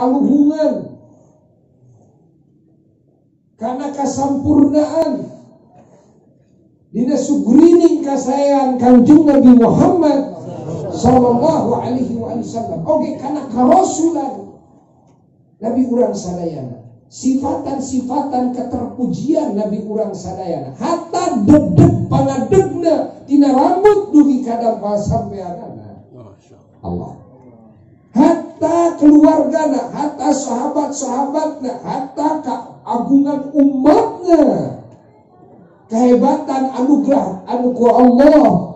kaluhungan, kana kasampurnaan, dina sugrining kasaean Kangjeng Nabi Muhammad sallallahu alaihi wasallam. Oge kana karasulan Nabi urang sadayana, sifatan-sifatan keterpujian Nabi urang sadayana, hatta deg-deg pangadegna tina rambut dugi ka dampal sampeanana. Allah. Hatta keluargana, hatta sahabat-sahabatna, hatta keagungan umatna, kehebatan anugerah anu ku Allah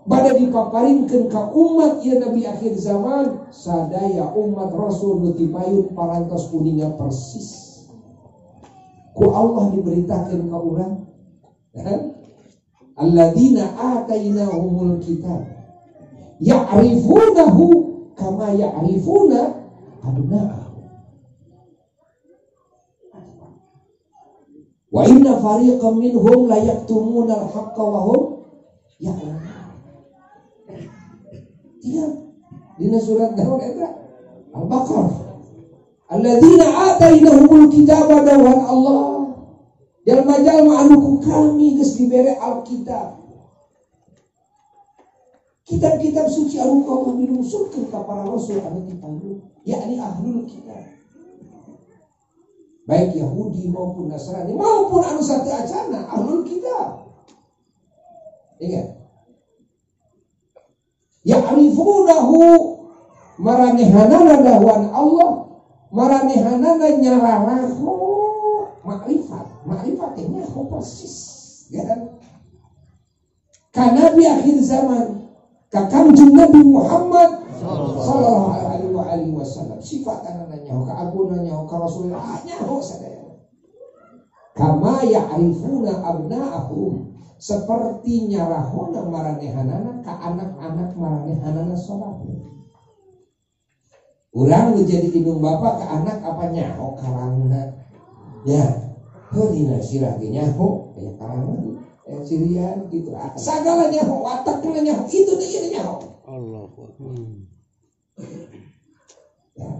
bada dipaparinkeun ka umat ieu Nabi akhir zaman, sadaya umat Rasul nu tipayun parantos kuninga persis. Ku Allah diberitakeun ka urang, alladzina atainahumul kitab ya'rifunahu kama ya'rifuna abna'ahum. Wa inna fariqan minhum la yaktumuna al-haqqa wa hum ya'lamun. Iya, dina surat naon eta? Al-Baqarah. Alladzina atainahumul kitaba dawhan Allah. Jalma-jalma anu ku kami geus dibere Alkitab. Kitab-kitab suci anu ku Allah dilungsurkeun ka para rasul anu dipanggil, yakni ahlul kitab. Baik Yahudi maupun Nasrani maupun anu satu acana ahlul kitab. Ingat. Ya'rifunahu maranehanana dahwan Allah, maranehanana nyararaho makrifat, makrifat teh nyaho persis, ya kan? Ka Nabi akhir zaman, ka Kangjeng Nabi Muhammad sallallahu alaihi wasallam, sifatana nyaho, ka aguna nyaho, ka Rasulullah nyaho sadaya. Kama ya'rifuna abna'ahum, seperti nyarahona maranehanana ka anak-anak maranehanana salat. Urang nu jadi indung bapak ke anak apa nyaho karangna. Ya, heuh dina sirah ge nyaho aya karangna, aya cirian gitu. Sagala nyaho, watakna nyaho, itu teh ieu nyaho. Allahu akbar. Ya.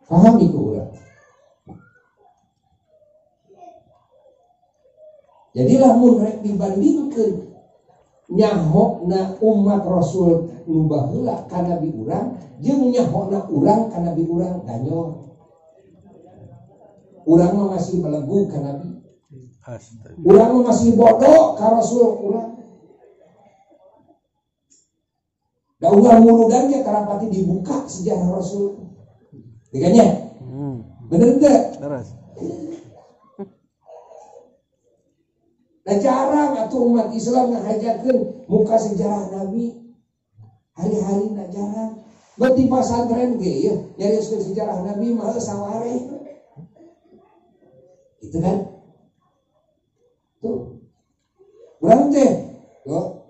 Paham itu urang. Jadi lamun rek dibandingkeun nyahokna umat Rasul nu baheula ka nabi urang jeung nyahokna urang ka nabi urang ganyor. Urang mah masih belegu ka nabi. Urang mah masih bodoh ka Rasul urang. Da urang muludan ge karapati dibuka sejarah Rasul. Diganya? Bener teu? Terus. Nah jarang atau umat Islam ngahajakeun muka sejarah Nabi hari-hari na jarang. Berarti pasantren ge ya nyarioskeun sejarah Nabi mah saware. Gitu kan? Tuh. Urang teh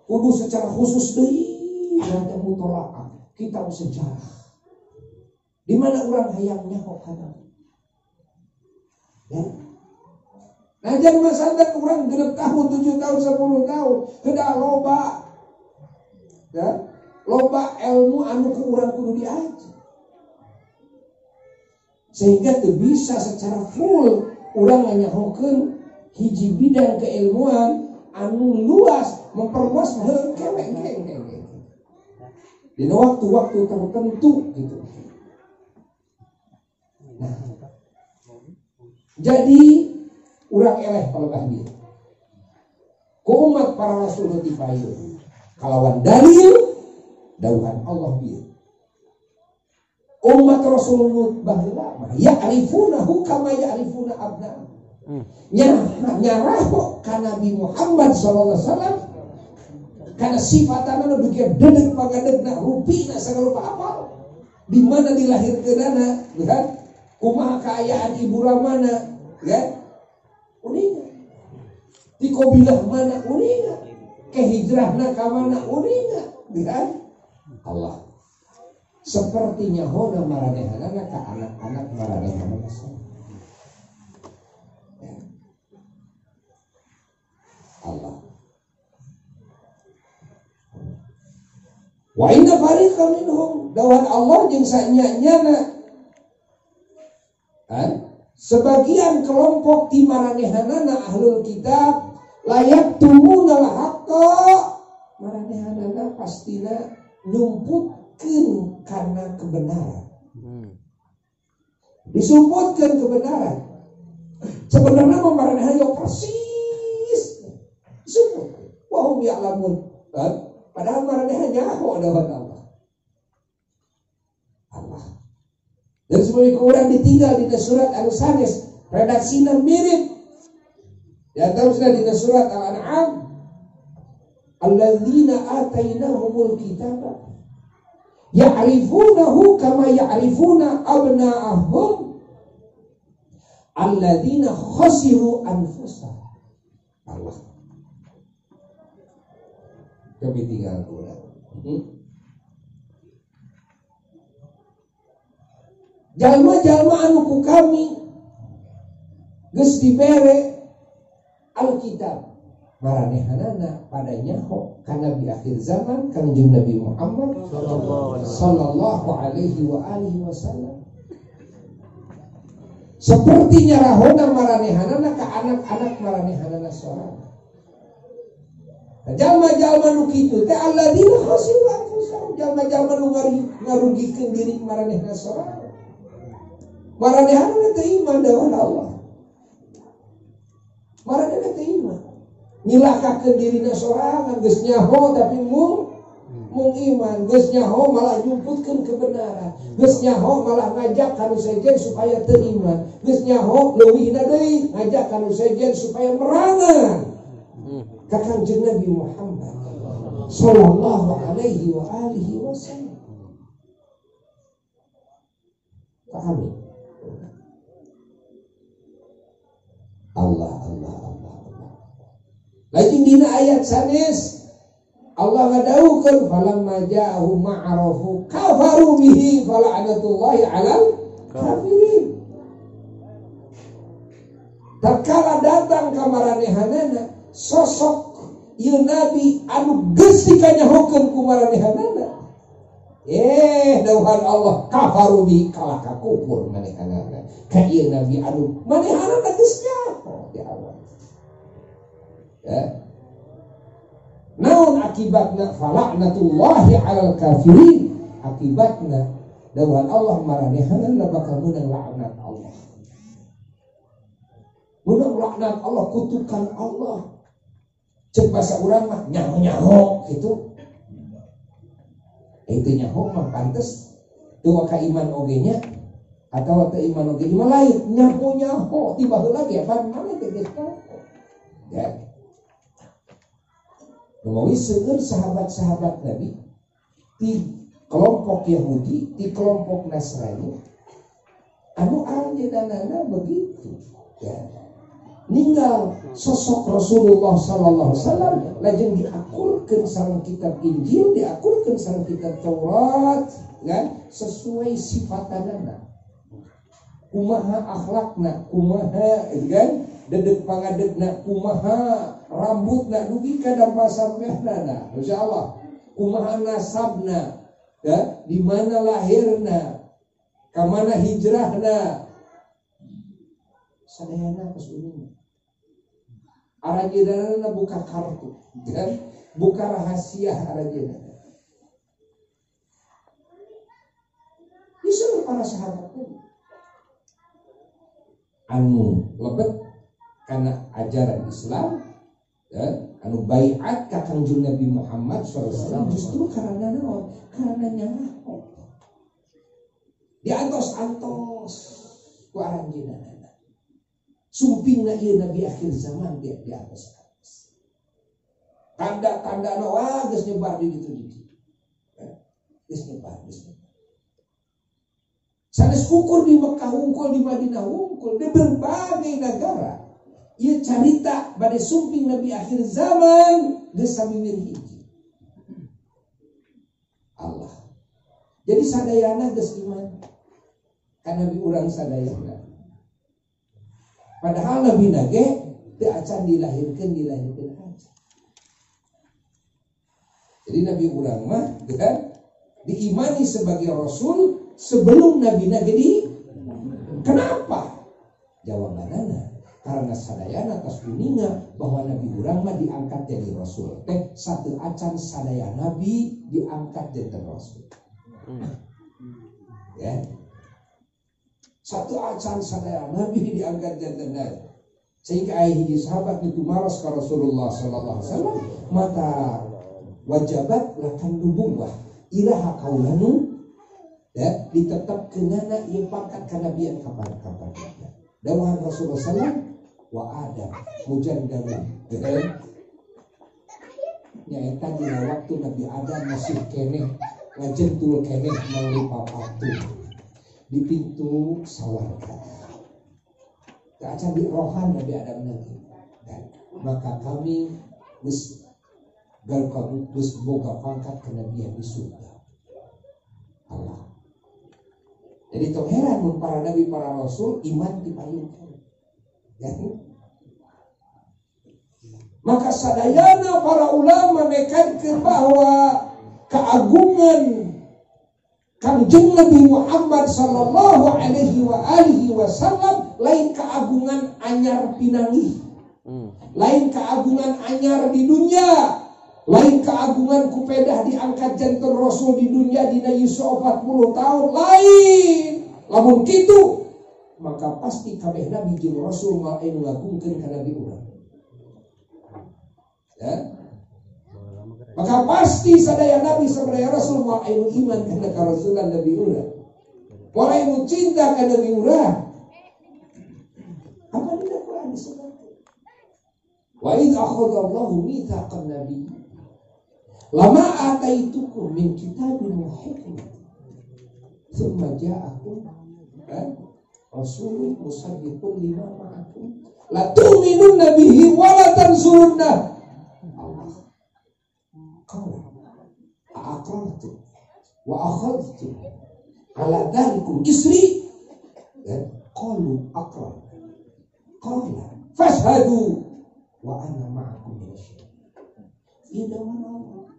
kudu secara khusus deui urang teh mutolaah kitab sejarah. Di mana urang hayang nyaho ka Nabi. Ya. Nah jangan masantan kurang 6 tahun, 7 tahun, 10 tahun kedah loba, ya, loba ilmu anu ku urang kudu diaji, sehingga teu bisa secara full urang nganyahokeun hiji bidang keilmuan anu luas, memperluas heuh kewe. Dina waktu-waktu tertentu gitu. Nah, jadi urang eleh palebah dia. Ku umat para rasul nu tipayun. Kalawan dalil dawuhan Allah bieu. Umat Rasul nu baheula mah ya'rifunahu kama ya'rifuna abna'ahum. Nyaraho ka Nabi Muhammad sallallahu alaihi wasallam kana sifatana nu dugi dedeg pagadegna rupina sagala rupa apal. Di mana dilahirkeunana, kan? Kumaha kaayaan ibu ramana, kan? Uninga. Di kabilah mana uninga, ke hijrahna ka mana uninga, kan? Allah. Seperti nyahona maranehanana ka anak-anak maranehanana. Ya. Allah. Wa inna fariqan minhum dawuhan Allah jeung sanya-nyana. Sebagian kelompok ti maranehanana ahlul kitab layak tumunal haqqa maranehanana pastina nyumputkeun kana kebenaran. Disumputkeun kebenaran. Sebenarnya maranehanana yo persis. Disumputkeun. Wa hum ya'lamun. Padahal maranehanana nyaho dawuhan Allah. Allah. Dan sebelum kurang ditinggal di surat Al-Sanis, redaksina mirip. Di antaranya di surat Al-An'am, alladzina atainahumul kitaba ya'rifunahu kama ya'rifuna abna'ahum alladzina khasiru anfusahum. Allah. Kami tinggal kurang. Jalma-jalma anu ku kami geus dibere Alkitab maranehanana pada nyaho kana di akhir zaman Kangjeng Nabi Muhammad sallallahu alaihi wa alihi wasallam. Seperti nyarahona maranehanana ka anak-anak maranehanana sorangan. Jalma-jalma nu kitu teh alladzina khasiru anfusahum, jalma-jalma nu ngarugikeun diri maranehna sorangan. Maranehanana teu iman dawuhan Allah. Maranehna teu iman. Nyilakakeun dirina sorangan geus nyaho tapi mung iman, geus nyaho malah nyumputkeun kebenaran, geus nyaho malah ngajak ka nu sejen supaya teu iman, geus nyaho leuwihna deui ngajak ka nu sejen supaya merangan ka Kangjeng Nabi Muhammad sallallahu alaihi wa alihi wasallam. Pahami? Allah Allah Allah Allah. Lajeng dina ayat sanes Allah ngadawuhkeun falamma ja'ahum ma'arafu kafaru bihi fala'natullahi 'alal kafirin. Tatkala datang ka maranehanana sosok ieu nabi anu geus dikanyahokeun ku maranehanana. Dawuhan Allah kafaru bihi kalaka kufur manehanana. Ka ieu nabi anu manehanana geus nyaho di awal. Ya. Naon akibatna falaknatullahi 'alal kafirin? Akibatna dawuhan Allah maranehanana bakal meunang laknat Allah. Meunang laknat Allah, kutukan Allah. Cek bahasa urang mah nyaho-nyaho gitu. Itu nyaho mah pantes teu ka iman oge nya atawa teu iman oge iman lain nyaho-nyaho ti baheula ge pan maneh teh geus nyaho. Ya. Lumawi seueur sahabat-sahabat Nabi di kelompok Yahudi, di kelompok Nasrani anu anjeunna begitu ya. Ninggal sosok Rasulullah sallallahu alaihi wasallam lajeng diakurkeun sareng kitab Injil, diakurkeun sareng kitab Taurat kan sesuai sifatanana. Kumaha akhlakna, kumaha kan dedek pangadegna, kumaha rambutna dugi ka dampa sampehnana. Insyaallah kumaha nasabna, ya, di mana lahirna, ka mana hijrahna. Sadayana pas umumnya. Aranjeunana buka kartu, kan? Buka rahasia aranjeunana. Disuruh para sahabat Nabi anu lebet karena ajaran Islam, ya, anu baiat ka Kangjeng Nabi Muhammad SAW justru karena naon? Karena nyaho. Diantos-antos ku aranjeunana. Sumpingna ieu nabi akhir zaman dia di atas atas. Tanda-tanda wah geus nyebar di ditu ditu. Geus nyebar, geus nyebar. Sanes ukur di Mekah wungkul, di Madinah wungkul, di berbagai negara. Ieu carita bade sumping nabi akhir zaman geus samimir hiji. Allah. Jadi sadayana geus iman. Ka nabi urang sadayana. Padahal Nabi nage teu acan dilahirkeun aja. Jadi Nabi urang mah kan Diimani sebagai rasul sebelum nabi-nabi di. Kenapa? Jawabanana karena sadayana atas uninga bahwa nabi urang mah diangkat jadi rasul. Teh satu acan sadaya nabi diangkat jadi rasul. Ya. Satu acan sadaya nabi diangkat jadi nabi. Sehingga aya hiji sahabat itu maros ka Rasulullah sallallahu alaihi wasallam mata wajabat lakan nubuwah iraha kaulanu ya ditetapkeunana ieu pangkat kanabian kapan-kapan. Dawahan Rasulullah sallallahu wa Adam mujandalun. Nyaeta dina waktu Nabi Adam masih keneh ngajentul keneh melalui papatu di pintu sawarga. Acan di rohan Nabi Adam nanti. Dan maka kami geus geus boga pangkat kenabian di surga. Allah. Jadi tong heran mun para nabi para rasul iman dipayungkeun. Ya. Maka sadayana para ulama nekankeun bahwa keagungan Kangjeng Nabi Muhammad sallallahu alaihi wa alihi wasallam lain keagungan anyar pinanggih. Lain keagungan anyar di dunia, lain keagungan kupedah diangkat jantan rasul di dunia dina yuswa 40 tahun lain. Lamun kitu maka pasti kabeh nabi jeung rasul moal anu ngagungkeun ka nabi urang. Ya. Maka pasti sadaya nabi sadaya rasul moal anu iman kana karasulan nabi urang. Moal anu cinta ka nabi urang. Apa dina Quran disebutkan? Wa idz akhadallahu mitsaqan nabi lama ataitukum min kitabin wa hikmah tsumma ja'akum rasulun musaddiqun lima ma'akum la tu'minunna bihi wa la tansurunna. Allah qala aqartu wa akhadtu ala dzalikum isri qalu aqrar qala fashhadu wa ana ma'akum minasyahidin. Ya dawan Allah.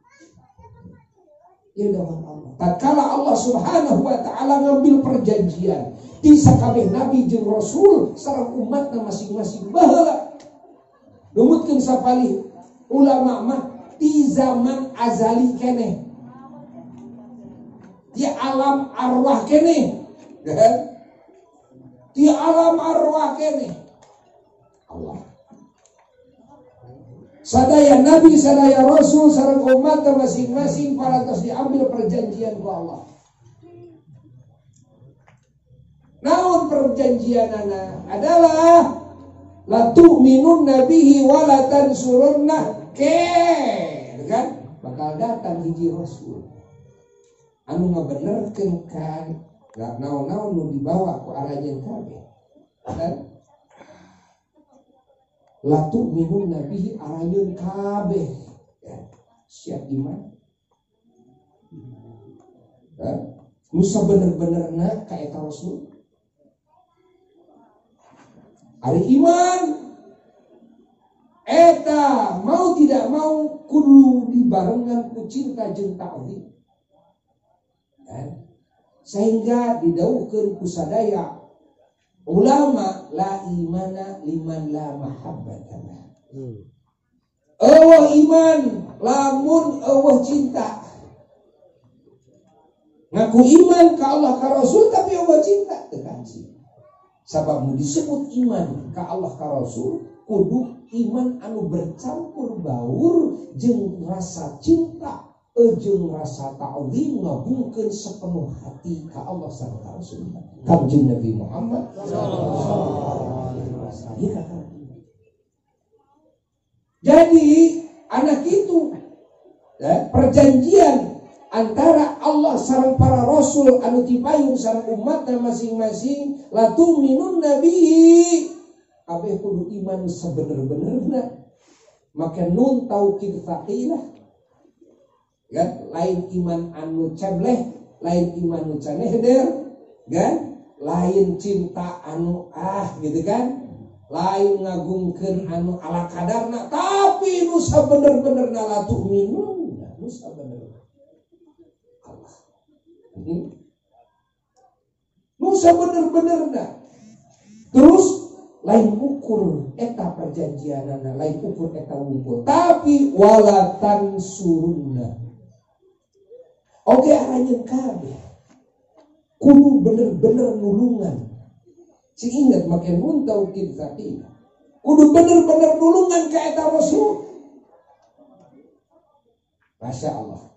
Ya dawan Allah. Tatkala Allah Subhanahu wa taala ngambil perjanjian di sakabeh nabi jeung rasul sareng umatna masing-masing baheula. Numutkeun sapalih ulama mah di zaman azali keneh. Di alam arwah keneh. Di alam arwah keneh. Allah. Sadaya nabi, sadaya rasul, sareng umat masing-masing parantos diambil perjanjian ku Allah. Naon perjanjianana adalah la tu'minunna bihi wa la tansurunna ke, kan? Bakal datang hiji rasul anu ngabenerkeun kan naon-naon nu dibawa ku aranjeun kabeh. Kan? La tu'minunna bihi aranjeun kabeh. Ya. Siap iman? Ya. Nu sabener-benerna ka eta rasul. Ari iman eta mau tidak mau kudu dibarengan ku cinta jeung ta'zim. Ya. Sehingga didauhkeun ku sadaya ulama la imana liman la mahabbata lah. Eueuh iman lamun eueuh cinta. Ngaku iman ka Allah ka Rasul tapi eueuh cinta teu kaci. Sabab nu disebut iman ka Allah ka Rasul kudu iman anu bercampur baur jeung rasa cinta jeung rasa ta'zim ngagungkeun sepenuh hati ka Allah sareng ka Rasul. Kanjeng Nabi Muhammad sallallahu alaihi wasallam. Jadi anak itu ya, perjanjian antara Allah sareng para rasul anu tipayung sareng umatna masing-masing la tu'minunna bihi kabeh kudu iman sebener-benerna. Maka nun taukid tsaqilah. Ya, lain iman anu cebleh, lain iman anu canehder, kan? Lain cinta anu ah gitu kan? Lain ngagungkeun anu ala kadarna, tapi nu sabener-benerna la tu'minun, nu sabener. Allah. Nu sabener-benerna. Terus lain ukur eta perjanjianana, lain ukur eta wungkul, tapi wala tansurunna. Oge aranjeun kabeh kudu bener-bener nulungan. Sing ingat make nun taukid tsaqila. Kudu bener-bener nulungan ka eta Rasul. Masya Allah.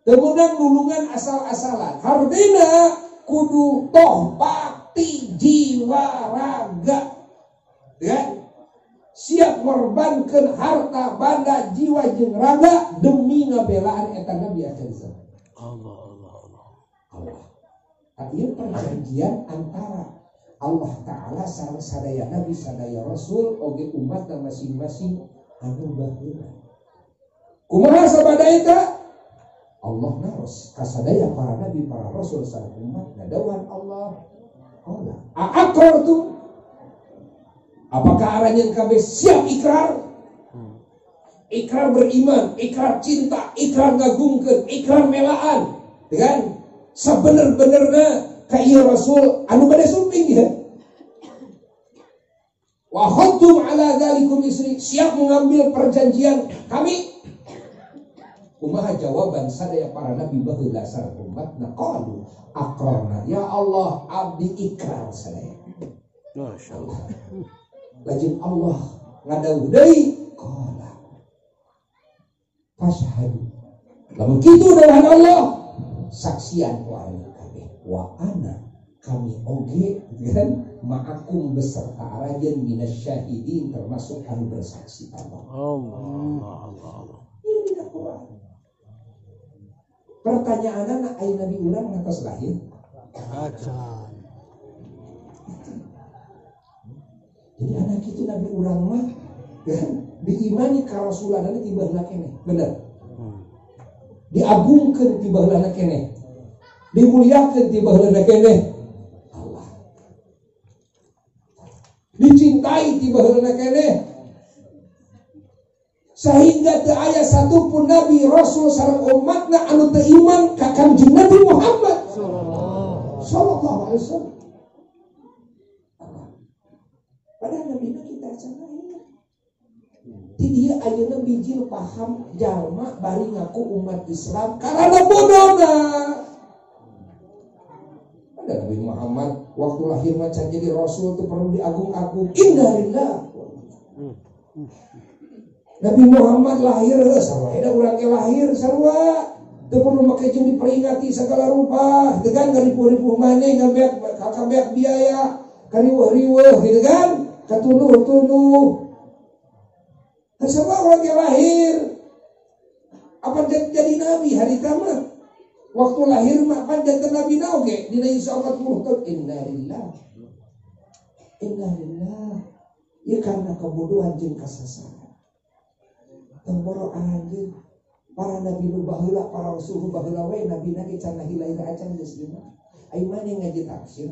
Teu meunang nulungan asal-asalan. Hartina kudu toh bakti jiwa raga. Ya. Siap ngorbankeun harta, banda, jiwa jeung raga demi ngabelaan eta nabi akhir zaman. Allah Allah Allah. Allah. Ieu perjanjian antara Allah Ta'ala sareng sadaya nabi, sadaya rasul oge umatna masing-masing anu baheula. Kumaha sabada eta? Allah naros ka sadaya para nabi, para rasul sareng umatna dawuhan Allah. Allah aqrartum? Apakah aranjeun kabeh siap ikrar? Ikrar beriman, ikrar cinta, ikrar ngagungkeun, ikrar melaan. Dengan sabener-benerna ka ieu rasul anu bade sumping ya. Wa khattum ala dzalikum isri, siap mengambil perjanjian kami. Kumaha jawaban sadaya para nabi baheula sareng umatna? Qalu aqrarna. Ya Allah, abdi ikrar sadaya. Masyaallah. Lajeng Allah ngadawuh deui, qala fashhadu. Lamun kitu dawuhan Allah, saksian ku aranjeun kabeh. Wa ana kami oge kan ma'akum beserta aranjeun minasyahidin, termasuk anu bersaksi Allah. Allah Allah Allah. Ini dina Quran. Pertanyaanana aya nabi urang ngatos lahir? Acan. Jadi anak itu nabi urang mah kan diimani ka rasulanana ti baheula keneh, bener. Diagungkeun ti baheulana keneh. Dimuliakeun ti baheulana keneh. Allah. Dicintai ti baheulana keneh. Sehingga teu aya satupun nabi rasul sareng umatna anu teu iman ka Kangjeng Nabi Muhammad sallallahu alaihi wasallam. Padahal nabi kita acan lahir. Ti dieu ayeuna bijil paham jalma bari ngaku umat Islam karena bodona. Padahal Nabi Muhammad waktu lahir macan jadi rasul itu perlu diagung-agung. Innalillah. Nabi Muhammad lahir sarua eta urang ge lahir sarua. Teu perlu make jeung diperingati segala rupa, teu kan ngaripuh-ripuh maneh ngabeak kabeak biaya, kariweuh-riweuh gitu kan, katunuh-tunuh. Sarua urang ge lahir. Apa jadi nabi harita mah? Waktu lahir mah pan janten nabi na oge dina insyaallah 40 tahun. Innalillah. Innalillah. Ieu karena kebodohan jeung kasasaran. Temboro aranjeun para nabi nu baheula, para rasul nu baheula we nabi na ge can lahir acan geus iman. Ai maneh ngaji tafsir?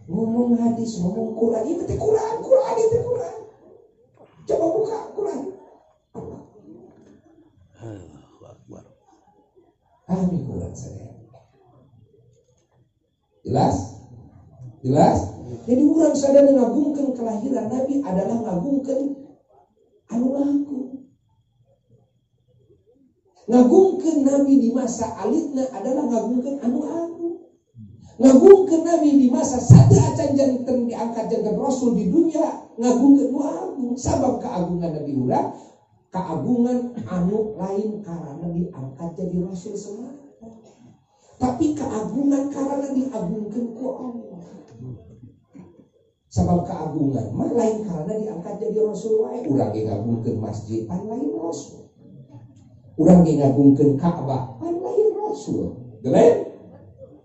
Ngomong hadis, ngomong Quran, ieu teh Quran, Quran ieu teh Quran. Coba buka Quran. Allah. Allahu Akbar. Amin Quran saya. Jelas? Jelas? Jadi urang sadaya ngagungkeun kelahiran Nabi adalah ngagungkeun anu agung. Ngagungkeun Nabi di masa alitna adalah ngagungkeun anu agung. Ngagungkeun Nabi di masa satu acan janten diangkat janten rasul di dunia, ngagungkeun nu agung. Sabab keagungan Nabi urang, keagungan anu lain karena diangkat jadi rasul semata. Tapi keagungan karena diagungkeun ku Allah. Sabab keagungan mah lain karena diangkat jadi rasul wae. Urang ge ngagungkeun masjid pan lain rasul. Urang ge ngagungkeun Ka'bah pan lain rasul. Bener?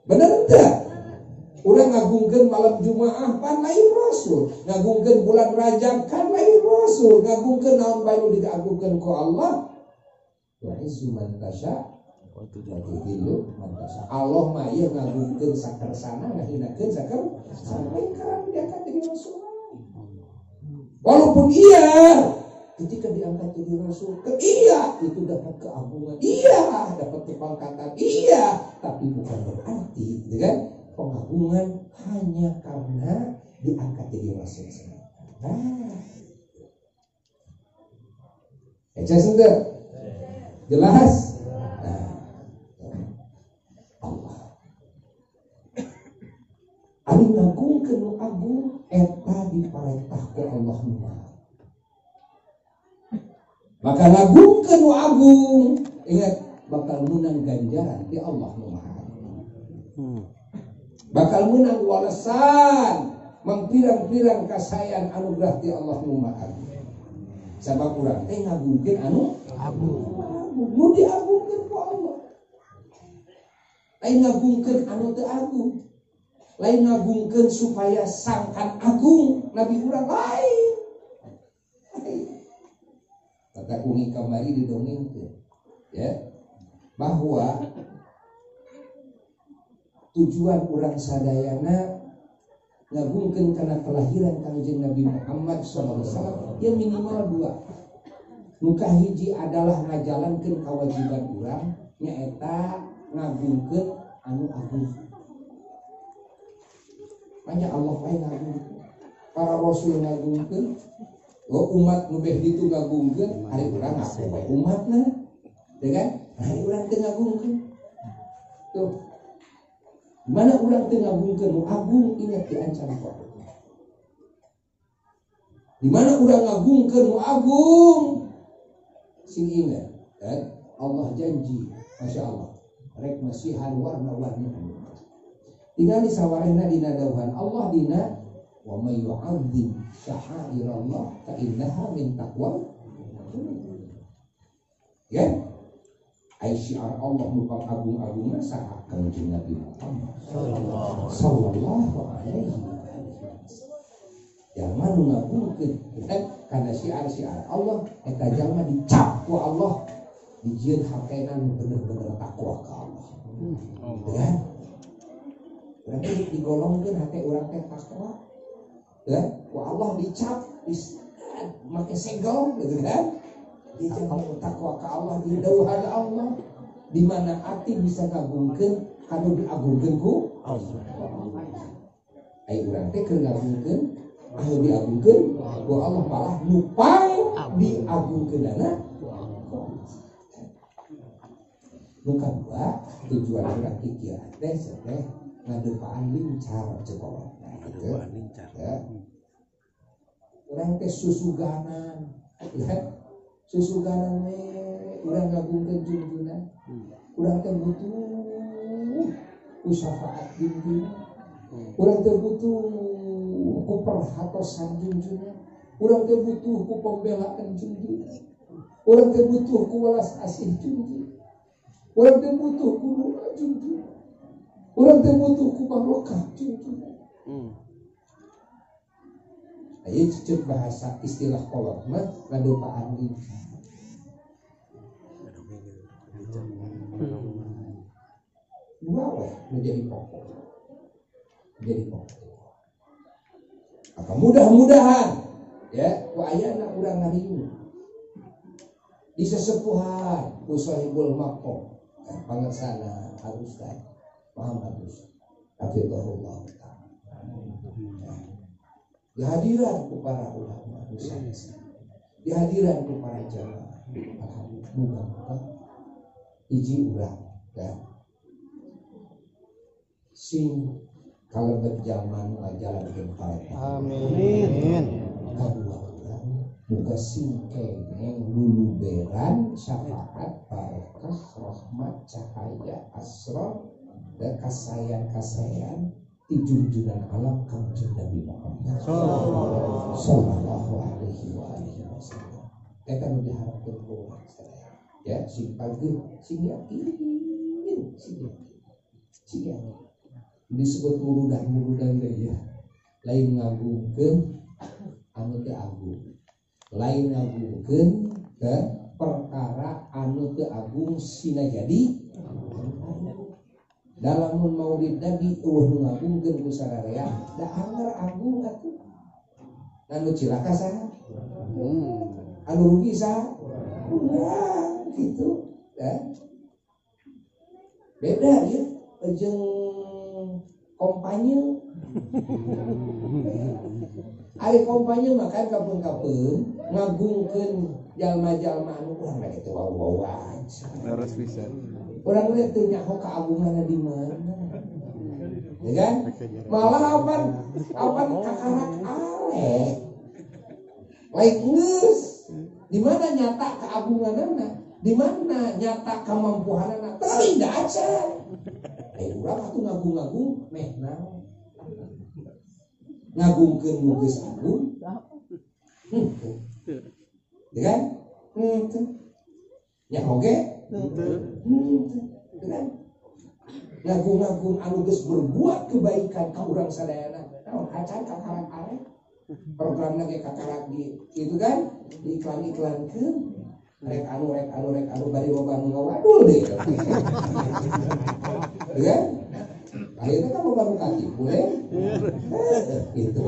Bener teu? Urang ngagungkeun malam Jumaah pan lain rasul. Ngagungkeun bulan Rajab kan lain rasul. Ngagungkeun naon bae nu diagungkeun ku Allah. Wa izzu man tasya wa tudhillu man tasya. Allah mah ieu ngagungkeun sakersana ngahinakeun sakersana lain karena diangkat jadi rasul. Walaupun iya Ketika diangkat jadi rasul, iya itu dapat keagungan, iya dapat kepangkatan, iya, tapi bukan berarti, gitu kan? Pengagungan hanya karena diangkat jadi rasul. Nah, jelas? Nah, Allah. Ari ngagungkeun nu agung eta diparentah ku Allah nu Maha. Maka ngagungkeun nu agung, ingat bakal menang ganjaran di Allah nu Maha. Bakal menang walesan mangpirang-pirang kasayan anugerah ti Allah nu Maha. Sabab urang teh ngagungkeun anu agung. Nu diagungkeun ku Allah. Lain ngagungkeun anu teu agung. Lain ngagungkeun supaya sangkan agung nabi urang lain. Kata kungi kamari didongengkeun ya, bahwa tujuan urang sadayana ngagungkeun kana kelahiran Kangjeng Nabi Muhammad sallallahu alaihi wasallam ya minimal dua. Nu kahiji adalah ngajalankeun kewajiban urang nyaeta ngagungkeun anu agung. Banyak Allah wae ngagungkeun, para rasul ngagungkeun, oh umat nu beh ditu ngagungkeun, ari urang ngaku wae umatna, ya kan? Ari urang teu ngagungkeun. Tuh. Mana urang teu ngagungkeun nu agung ingat diancam ku Allah. Di mana urang ngagungkeun nu agung sing ingat, kan? Allah janji, Masya Allah, rek masihan warna-warni anu. Tinggal disawarehna dina dawuhan Allah dina wa may yu'azzim sya'airallah fa innaha min taqwa. Ya. Ai syiar Allah nu agung-agungna saha Kangjeng Nabi Muhammad sallallahu alaihi wasallam. Jalma nu ngagungkeun kana syiar-syiar Allah eta jalma dicap ku Allah dijieun hatena nu bener-bener takwa ka Allah. Ya. Urang teh digolongkeun hate urang teh takwa. Ya, ku Allah dicap make segel gitu kan. Dia jangan takwa ka Allah di dawuhan Allah di mana ati bisa ngagungkeun kanu diagungkeun ku Allah. Ai urang teh keur ngagungkeun anu diagungkeun ku Allah malah nupang diagungkeunana ku Allah. Nu kadua tujuan urang kieu teh teh ngadepaan lincar cekolot. Nah, gitu. Lincar. Ya. Urang teh susuganan, ya. Susuganan we urang ngagungkeun junjunan. Urang teh butuh ku syafaat junjunan. Urang teh butuh ku perhatosan junjunan. Urang teh butuh ku pembelaan junjunan. Urang teh butuh ku welas asih junjunan. Urang teh butuh ku doa junjunan. Urang teh butuh ku barokah junjunan. Ayo cecep bahasa istilah kolot mah ngadopaan lincah. Dua weh menjadi pokok. Menjadi pokok. Maka mudah-mudahan ya ku ayana urang ngariung. Di sesepuhan ku sahibul maqam pangersana Al-Ustaz Muhammad Yusuf hafizahullah ta'ala. Dihadiran ku para ulama misalnya, dihadiran ku para jamaah. Alhamdulillah, muga-muga hiji urang ya sing kalebet zaman ngajalankeun paretah. Amin. Kadua urang muga sing kengeng luluberan syafaat barokah rahmat cahaya asrar dan kasayan-kasayan di junjungan alam Kangjeng Nabi Muhammad sallallahu alaihi wa alihi wasallam. Eta nu diharapkeun ku urang sadaya. Ya, sing pageuh, sing yakin, sing yakin. Sing yakin. Disebut murudan-murudan teh ya. Lain ngagungkeun anu teu agung. Lain ngagungkeun ke perkara anu teu agung sina jadi dalam mun maulid Nabi eueuh nu ngagungkeun ku sararea da anger agung atuh. Nu cilaka saha? Anu rugi saha? Urang gitu ya. Beda ya jeung kompanye. Ari kompanye mah kan kapeung-kapeung ngagungkeun jalma-jalma anu urang mah kitu wau-wau aja. Leres pisan. Urang teh teu nyaho kaagunganna di mana. Ya kan? Malah apan kakarak arek. Lain geus. Di mana nyata keagunganana? Di mana nyata kemampuanana? Teuing da acan. Urang atuh ngagung-ngagung meh naon. Ngagungkeun nu geus agung. Henteu. Ya kan? Henteu. Nya oge? Henteu. Ya kan? Ngagung-ngagung anu geus berbuat kebaikan ka urang sadayana. Naon acan kakarak arek. Programna ge kakarak di itu kan diiklan-iklankeun. Rek anu bari loba nu ngawadul deh. Ya kan? Akhirnya kan loba nu katipu we. Gitu.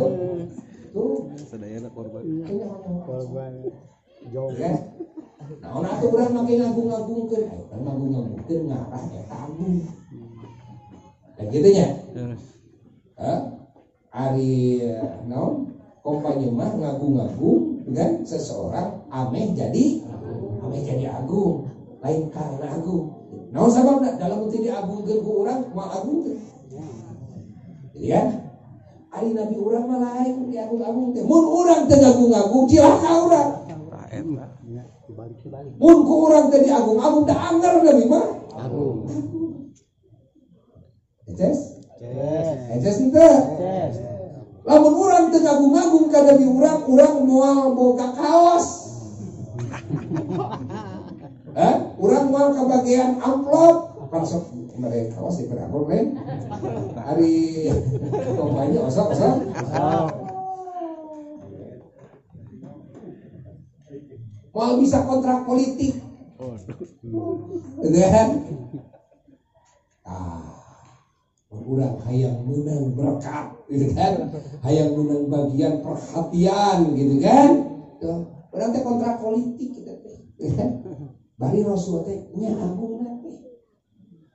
Tuh sadayana korban. Korban. Jauh. Ya. Naon atuh urang make ngagung-ngagungkeun? Ayo urang ngagung-ngagungkeun ngarah eta agung. Dan gitu nya. Hah? Ari naon? Kompanye mah ngagung-ngagung kan seseorang ameh jadi agung, lain karena agung. Naon sababna dalam teu diagungkeun ku urang moal agung teh. Jadi kan? Ari nabi urang mah lain diagung-agung teh. Mun urang teu ngagung-agung cilaka urang. Tah eta. Mun ku urang teh diagung-agung da anger nabi mah. Agung. Eces? Eces henteu? Eces. Lamun urang teu ngagung-agung ka nabi urang, urang moal boga kaos. Hah? Urang moal kabagian amplop, kan sok mere kaos di amplop lain. Ari kompanye osok. Moal bisa kontrak politik. Gitu kan? Ah, urang hayang meunang berkat gitu kan? Hayang meunang bagian perhatian gitu kan? Tuh, urang teh kontrak politik kita teh. Gitu kan? Bari Rasul teh nya agungna teh.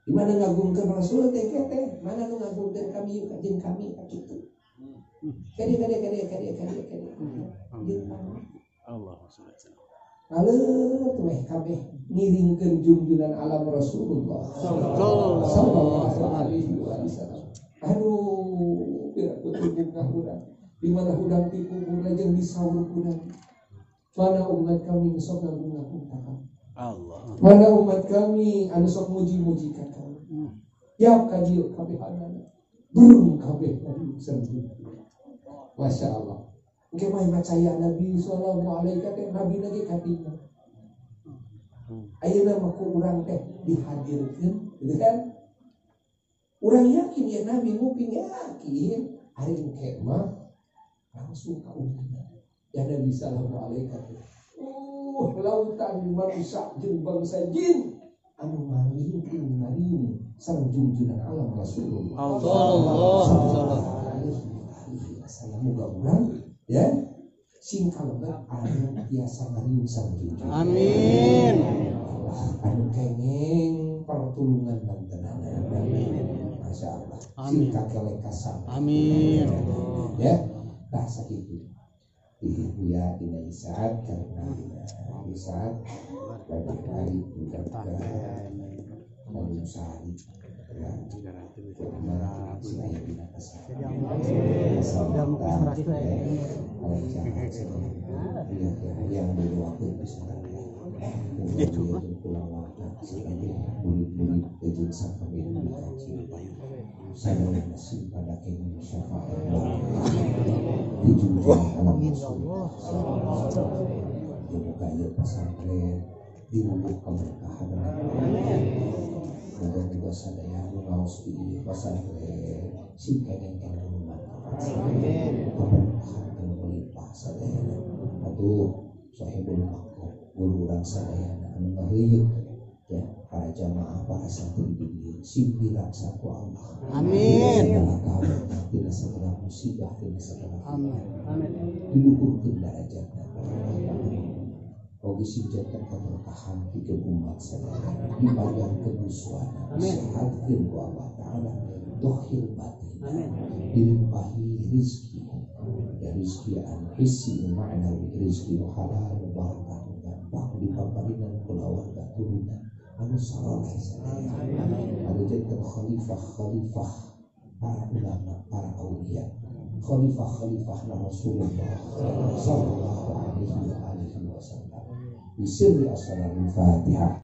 Di mana ngagungkeun Rasul teh teh? Mana nu ngagungkeun kami yuk jeung kami kitu. Kade. Jeung kami. Allah subhanahu. Aleuh weh kabeh ngiringkeun jungjunan alam Rasulullah sallallahu alaihi wasallam. Aduh, pira kutu ka urang. Di mana hudang ti kuburna jeung disaur ku Nabi. Mana umat kami nu sok ngagung-ngagung ka kami. Allah. Mana umat kami anu sok muji-muji ka kami. Yap ka dieu kabehanana. Burung kabeh Nabi sareng. Masya Allah. Engke mah macaya Nabi sallallahu alaihi wasallam Nabi lagi katinya. Ayeuna mah ku urang teh dihadirkeun gitu kan? Urang yakin ya Nabi nguping yakin ari engke mah langsung ka umumna. Ya Nabi sallallahu alaihi wasallam. Lautan manusia jeung bangsa jin anu mariung sareng jungjunan alam Rasulullah. Sallallahu alaihi wasallam. Muga urang ya sing kalebet anu tiasa ngariung sareng junjungan. Amin. Anu kenging pertulungan bantenana. Amin. Masya Allah. Sing kakelekasan. Amin. Ya, tah sakitu. Ibu ya dina isaat karena dina isaat bagi hari budak Sari ya yang dibubuh keberkahan. Moga-moga sadaya nu ngaos di pesantren sing kenging ilmu manfaat. Keberkahan anu melimpah sadayana. Atuh sahibul maqam guru urang sadayana anu ngaheuyeuk ya para jamaah para santri di dieu sing diraksa ku Allah. Amin. Tina segala musibah tina segala amin. Amin. Diluhurkeun darajatna. Oge sing janten kaberkahan pikeun umat sadaya. Dipanjangkeun yuswana, disehatkeun ku Allah Ta'ala, dohir batin. Dilimpahi rizki, ya rizki anu hissi ma'nawi, rizki nu halal nu barakah nu gampang dipaparinan kulawarga turunan anu saleh sadaya. Anu janten khalifah-khalifah para ulama, para aulia, khalifah-khalifah Rasulullah sallallahu alaihi wa alihi wasallam. Bisirri as-salatul Fatihah.